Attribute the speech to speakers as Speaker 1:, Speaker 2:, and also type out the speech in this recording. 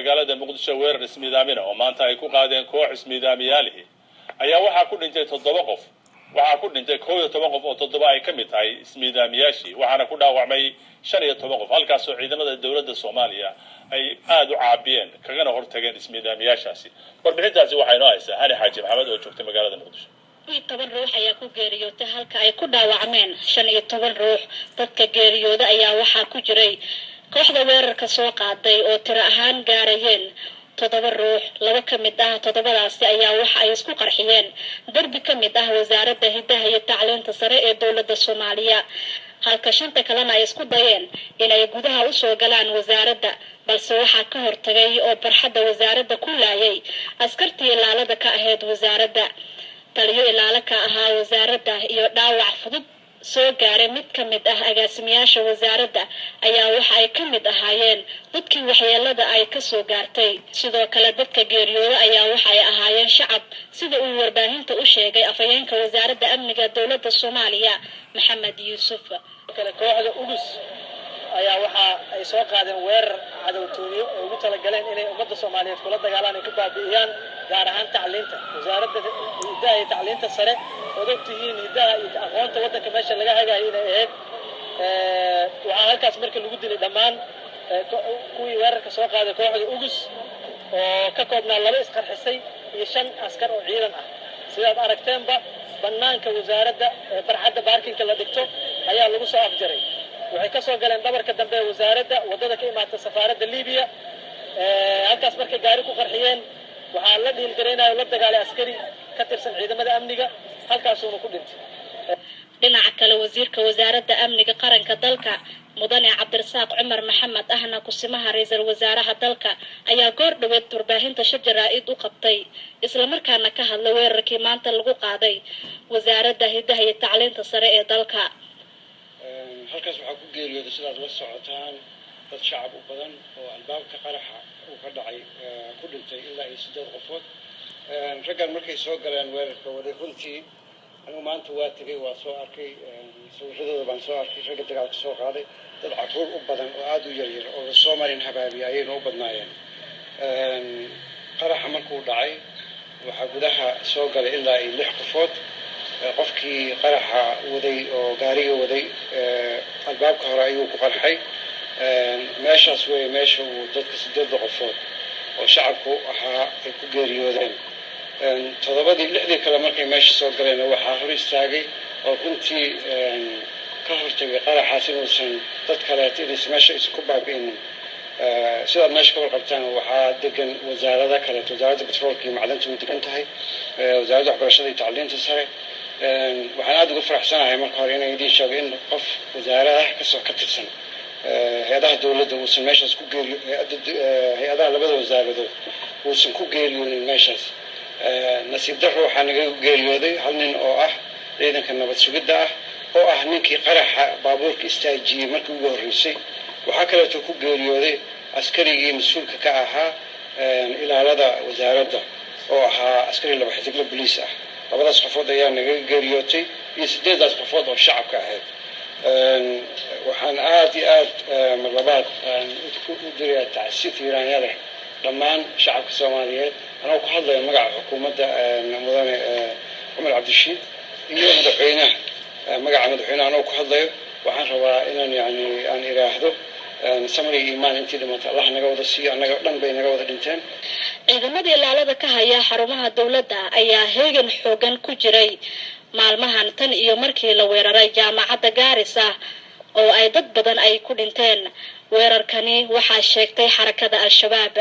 Speaker 1: Magaalada Muqdisho weerar ismiidaamina oo maanta ay ku qaadeen koox ismiidaamiyaalihi ayaa waxaa ku dhintay toddoba qof. Waxaa ku dhintay 11 qof oo toddoba ay ka mid tahay ismiidaamiyaashii, waxaana ku dhaawacmay 15 qof, halkaasoo ciidamada dowladda Soomaaliya ay aada u caabiyeen kagana hortageen ismiidaamiyaashaasi. Warbixintaasi waxaa inoo haysaa Hani Xaaji Maxamed oo joogtay magaalada Muqdisho.
Speaker 2: 10 ruux ayaa ku geeriyootay halka ay ku dhaawacmeen 15 ruux. Dadka geeriyooda ayaa waxaa ku jiray kooxda weerarka soo qaaday oo tiro ahaan gaarayeen toddoba ruux. Laba ka mid ah toddobadaasi ayaa waxa ay isku qarxiyeen derbi ka mid ah Wasaaradda Hidaha iyo Tacliinta Sare ee dowladda Soomaaliya, halka shanta kalena ay isku dayeen inay gudaha usoo galaan wasaaradda, balse waxaa ka hortagay oo barxadda wasaaradda ku laayay askartii ilaalada ka ahayd wasaaradda. Taliyo ilaalo ka ahaa wasaaradda iyo dhaawac fudud soo gaaray mid ka mid ah agaasimayaasha wasaaradda ayaa waxa ay ka mid ahaayeen dadkii waxyeelada ay kasoo gaartay. Sidoo kale dadka geeriyooda ayaa waxa ay ahaayeen shacab, sida uu warbaahinta u sheegay afhayeenka Wasaaradda Amniga dowladda Soomaaliya, Maxamed Yuusuf.
Speaker 3: Kale kooxda UGUS ayaa waxa ay soo qaadeen weerar cadowtooyo ay ugu talagaleen inay ummadda Soomaaliyeed kula dagaalaan, ay ku baabi'iyaan, gaar ahaan tacliinta, Wasaaradda Hidaha iyo Tacliinta Sare, ood ogtihiin hidaha iyo aqoonta waddanka meesha laga hagayo inay ahayd. Waxaa halkaas marka lagu dilay dhammaan kuwii weerarka soo qaaday, kooxda UGUS oo ka koobnaa laba isqarxisay iyo shan askar oo ciidan ah. Sidaad aragteenba, bannaanka wasaaradda ee barxadda parking-ka la dhigto ayaa lagu soo afjaray. Waxay ka soo galeen dhabarka dambe ee wasaaradda, waddada ka imaata safaaradda Libiya. Halkaas markay gaari ku qarxiyeen, waxaa la dhiilgaraynayo, la dagaalay askari ka tirsan ciidamada amniga, halkaasuuna ku dhintay.
Speaker 2: Dhinaca kale, wasiirka Wasaaradda Amniga Qaranka dalka, Mudane Cabdirasaaq Cumar Maxamed, ahna kusimaha ra-iisul wasaaraha dalka, ayaa goor dhaweed warbaahinta shir jaraa-id u qabtay, islamarkaana ka hadlay weerarkii maanta lagu qaaday Wasaaradda Hidaha iyo Tacliinta Sare ee dalka.
Speaker 4: Halkaas waxaa ku geeriyooday, sidaad la socotaan, dad shacab u badan oo albaabka qaraxa uu ka dhacay ku dhintay, ilaa iyo siddeed qofood. Raggan markay soo galeen weerarka waday, runtii anigu maanta waa tegay, waa soo arkay, sawiradooda baan soo arkay. Ragga dagaalka soo qaaday dad carruur u badan oo aada u yaryar oo lasoo marin habaabiya ayayna u badnaayeen. Qaraxa markuu dhacay waxaa gudaha soo galay ilaa iyo lix qofood. Qofkii qaraxa waday oo gaariga waday albaabka hore ayuu ku qarxay. Meeshaas wey meesha uu dadka sideedda qofood oo shacabku ahaa ay ku geeriyoodeen. Toddobadii, lixdii kale markay meesha soo galeen waxaa hor istaagay oo runtii ka hortagay qaraxaas inuusan dad kaleeto inaysan meesha aysan ku baabi'inin. Sidaad meesha ka warqabtaan, waxaa degan wasaarada kaleeto: Wasaaradda Batroolka iyo Macdanta way degan tahay, Wasaaradda Waxbarashada iyo Tacliinta Sare. Waxaan aada uga faraxsanahay marka hore inaan idiin sheego in qof wasaaradaha kasoo ka tirsan hay-adaha dowladda uusan meeshaas ku geeriyo, hay-adaha labada wasaaradood uusan ku geeriyoonin meeshaas. Nasiib darro, waxaa naga geeriyooday hal nin oo ah ciidanka nabad sugidda ah, oo ah ninkii qaraxa baabuurka istaajiyey markii ugu horreysay. Waxaa kaleeto ku geeriyooday askarigii mas-uulka ka ahaa ilaalada wasaaradda oo ahaa askari laba xidigla boliis ah. Labadaas qofood ayaa naga geeriyootay iyo sideedaas qofood oo shacabka ahayd. Waxaan aada iyo aad mar labaad u dirayaa tacsi tiiraanya leh dhammaan shacabka Soomaaliyeed, anoo ku hadlaya magaca xukuumadda Mudane Cumar Cabdirashiid iyo madaxweynaha. Magaca madaxweynaha anoo ku hadlayo, waxaan rabaa inaan yani aan iraahdo samri iyo iimaan intii dhimata Allah naga wada siiyo. Annaga dhan bay naga wada dhinteen.
Speaker 2: Ciidamada ilaalada ka haya xarumaha dowladda ayaa heegan xoogan ku jiray maalmahan tan iyo markii la weeraray jaamacadda Gaarisa oo ay dad badan ay ku dhinteen. Weerarkani waxaa sheegtay xarakada Al-Shabaab.